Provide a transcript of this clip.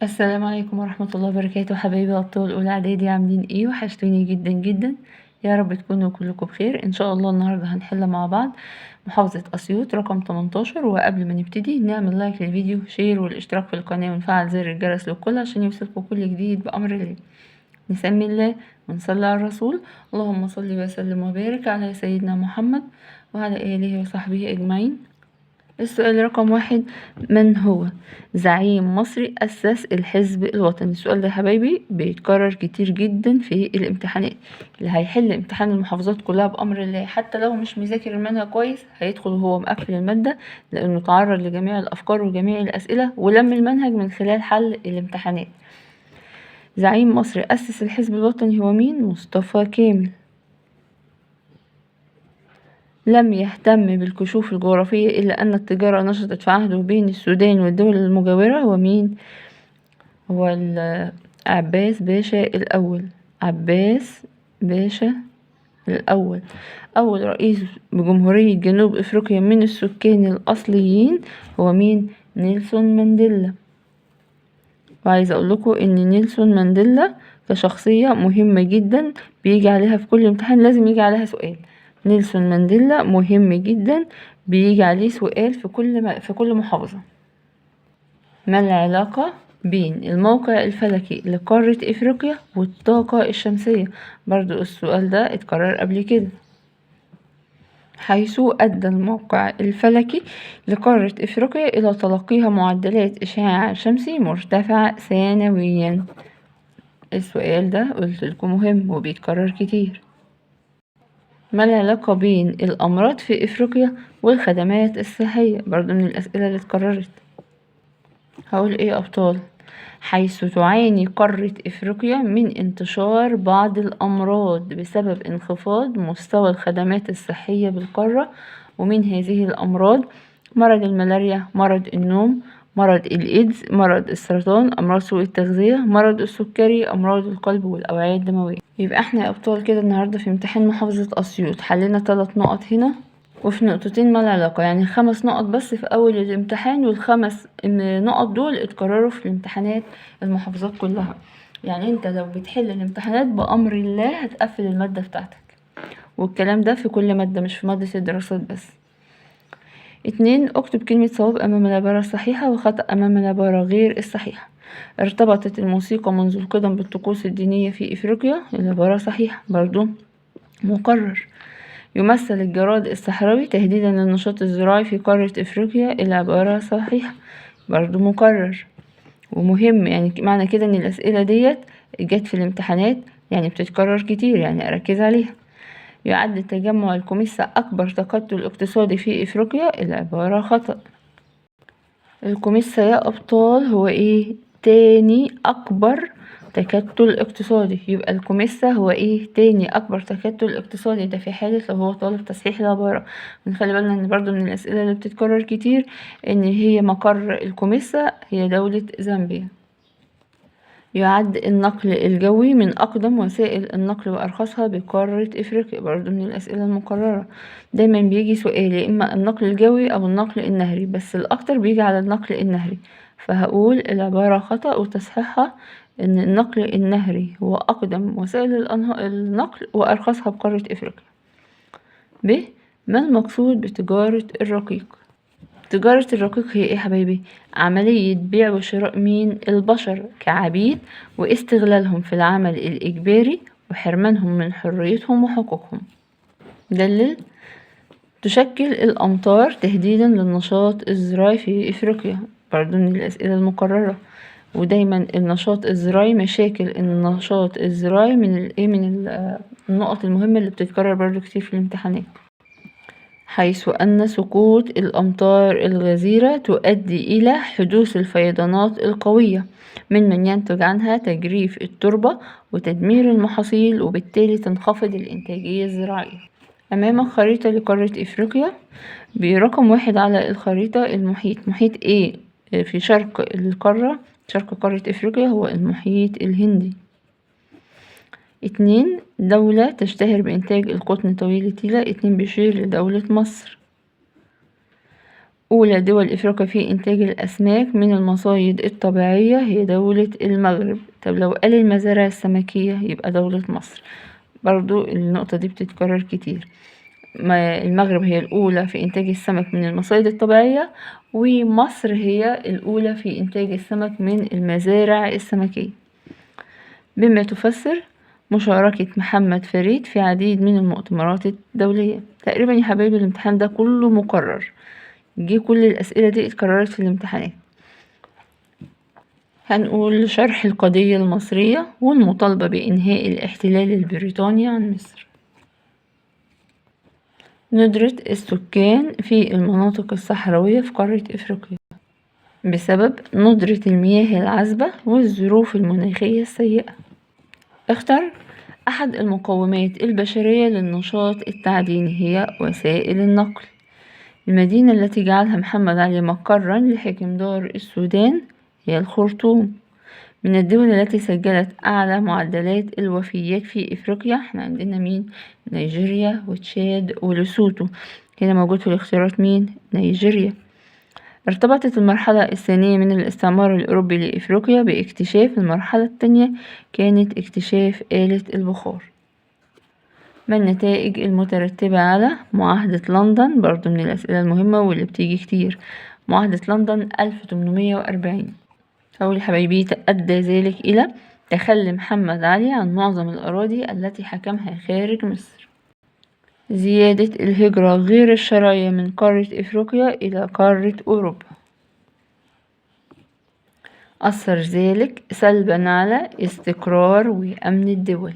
السلام عليكم ورحمة الله وبركاته. حبايبي أبطال أولى إعدادي، عاملين إيه؟ وحشتوني جدا جدا، يا رب تكونوا كلكم بخير. إن شاء الله النهاردة هنحل مع بعض محافظة أسيوط رقم 18. وقبل ما نبتدي نعمل like للفيديو، share والاشتراك في القناة، ونفعل زر الجرس للكل عشان يوصلكم كل جديد بأمر الله. نسمي الله ونصلي على الرسول، اللهم صل وسلم وبارك على سيدنا محمد وعلى آله وصحبه أجمعين. السؤال رقم 1، من هو زعيم مصري أسس الحزب الوطني؟ السؤال ده يا حبايبي بيتكرر كتير جدا في الامتحانات. اللي هيحل امتحان المحافظات كلها بأمر الله، حتى لو مش مذاكر المنهج كويس، هيدخل وهو مقفل المادة، لأنه تعرض لجميع الأفكار وجميع الأسئلة ولم المنهج من خلال حل الامتحانات. زعيم مصري أسس الحزب الوطني هو مين؟ مصطفى كامل. لم يهتم بالكشوف الجغرافية إلا أن التجارة نشطت في عهده بين السودان والدول المجاورة، هو مين؟ هو عباس باشا الأول. عباس باشا الأول أول رئيس بجمهورية جنوب أفريقيا من السكان الأصليين هو مين؟ نيلسون مانديلا. وعايزة أقول لكم إن نيلسون مانديلا كشخصية مهمة جدا، بيجي عليها في كل امتحان، لازم يجي عليها سؤال. نيلسون مانديلا مهم جدا، بيجي عليه سؤال في كل محافظة. ما العلاقة بين الموقع الفلكي لقارة إفريقيا والطاقة الشمسية؟ برضو السؤال ده اتكرر قبل كده. حيث أدى الموقع الفلكي لقارة إفريقيا إلى تلقيها معدلات إشعاع شمسي مرتفعة سنويا. السؤال ده قلت لكم مهم وبيتكرر كتير. ما العلاقة بين الأمراض في إفريقيا والخدمات الصحية؟ برضو من الأسئلة اللي اتكررت. هقول إيه يا أبطال؟ حيث تعاني قارة إفريقيا من انتشار بعض الأمراض بسبب انخفاض مستوى الخدمات الصحية بالقارة، ومن هذه الأمراض مرض الملاريا، مرض النوم، مرض الإيدز، مرض السرطان، أمراض سوء التغذية، مرض السكري، أمراض القلب والأوعية الدموية. يبقى احنا يا أبطال كده النهاردة في امتحان محافظة أسيوط حلينا 3 نقط هنا، وفي نقطتين ما العلاقة، يعني 5 نقط بس في أول الامتحان، والخمس نقط دول اتكرروا في الامتحانات المحافظات كلها. يعني انت لو بتحل الامتحانات بأمر الله هتقفل المادة بتاعتك، والكلام ده في كل مادة مش في مادة الدراسات بس. 2، اكتب كلمة صواب أمام العبارة الصحيحة وخطأ أمام العبارة غير الصحيحة. ارتبطت الموسيقى منذ القدم بالطقوس الدينية في إفريقيا، العبارة صحيحة برضو مقرر. يمثل الجراد الصحراوي تهديدا للنشاط الزراعي في قارة إفريقيا، العبارة صحيحة برضو مقرر ومهم. يعني معنى كده إن الأسئلة ديت جت في الامتحانات، يعني بتتكرر كتير، يعني أركز عليها. يعد تجمع الكوميسا أكبر تكتل اقتصادي في إفريقيا، العبارة خطأ. الكوميسا يا أبطال هو إيه؟ تاني أكبر تكتل اقتصادي. يبقى الكوميسا هو إيه؟ تاني أكبر تكتل اقتصادي، ده في حالة لو هو طالب تصحيح العبارة. نخلي بالنا إن برضو من الأسئلة اللي بتتكرر كتير إن هي مقر الكوميسا هي دولة زامبيا. يعد النقل الجوي من أقدم وسائل النقل وأرخصها بقارة إفريقيا، برضو من الأسئلة المقررة. دايما بيجي سؤال يا إما النقل الجوي أو النقل النهري، بس الأكتر بيجي على النقل النهري، فهقول العبارة خطأ وتصحيحها إن النقل النهري هو أقدم وسائل النقل وأرخصها بقارة إفريقيا. ب، ما المقصود بتجارة الرقيق؟ تجارة الرقيق هي إيه يا حبايبي؟ عملية بيع وشراء مين؟ البشر كعبيد، واستغلالهم في العمل الإجباري وحرمانهم من حريتهم وحقوقهم. دلل. تشكل الأمطار تهديدا للنشاط الزراعي في إفريقيا، برضو من الأسئلة المقررة. ودايما النشاط الزراعي، مشاكل النشاط الزراعي من الإيه؟ من النقط المهمة اللي بتتكرر برضو كتير في الامتحانات. حيث أن سقوط الأمطار الغزيرة تؤدي إلى حدوث الفيضانات القوية ممن ينتج عنها تجريف التربة وتدمير المحاصيل، وبالتالي تنخفض الإنتاجية الزراعية. أمامك خريطة لقارة إفريقيا، برقم 1 على الخريطة المحيط. محيط إيه في شرق القارة؟ شرق قارة إفريقيا هو المحيط الهندي. 2، دولة تشتهر بإنتاج القطن طويل التيلة. 2 بيشير لدولة مصر. أولى دول إفريقيا في إنتاج الأسماك من المصايد الطبيعية هي دولة المغرب. طب لو قال المزارع السمكية يبقى دولة مصر. برضو النقطة دي بتتكرر كتير. المغرب هي الأولى في إنتاج السمك من المصايد الطبيعية، ومصر هي الأولى في إنتاج السمك من المزارع السمكية. بما تفسر مشاركة محمد فريد في عديد من المؤتمرات الدولية. تقريبا يا حبايبي الامتحان ده كله مكرر، جه كل الأسئلة دي اتكررت في الامتحانات. هنقول شرح القضية المصرية والمطالبة بإنهاء الاحتلال البريطاني عن مصر. ندرة السكان في المناطق الصحراوية في قارة إفريقيا بسبب ندرة المياه العذبة والظروف المناخية السيئة. اختر أحد المقومات البشرية للنشاط التعديني هي وسائل النقل. المدينة التي جعلها محمد علي مقرا لحكم دار السودان هي الخرطوم. من الدول التي سجلت أعلى معدلات الوفيات في إفريقيا احنا عندنا مين؟ نيجيريا وتشاد وليسوتو. هنا موجود في الاختيارات مين؟ نيجيريا. ارتبطت المرحلة الثانية من الاستعمار الأوروبي لإفريقيا باكتشاف المرحلة الثانية كانت اكتشاف آلة البخار. ما النتائج المترتبة على معاهدة لندن؟ برضو من الأسئلة المهمة واللي بتيجي كتير. معاهدة لندن 1840. أول حبايبي أدى ذلك إلى تخلي محمد علي عن معظم الأراضي التي حكمها خارج مصر. زيادة الهجرة غير الشرعية من قارة إفريقيا إلى قارة أوروبا. أثر ذلك سلبا على استقرار وأمن الدول.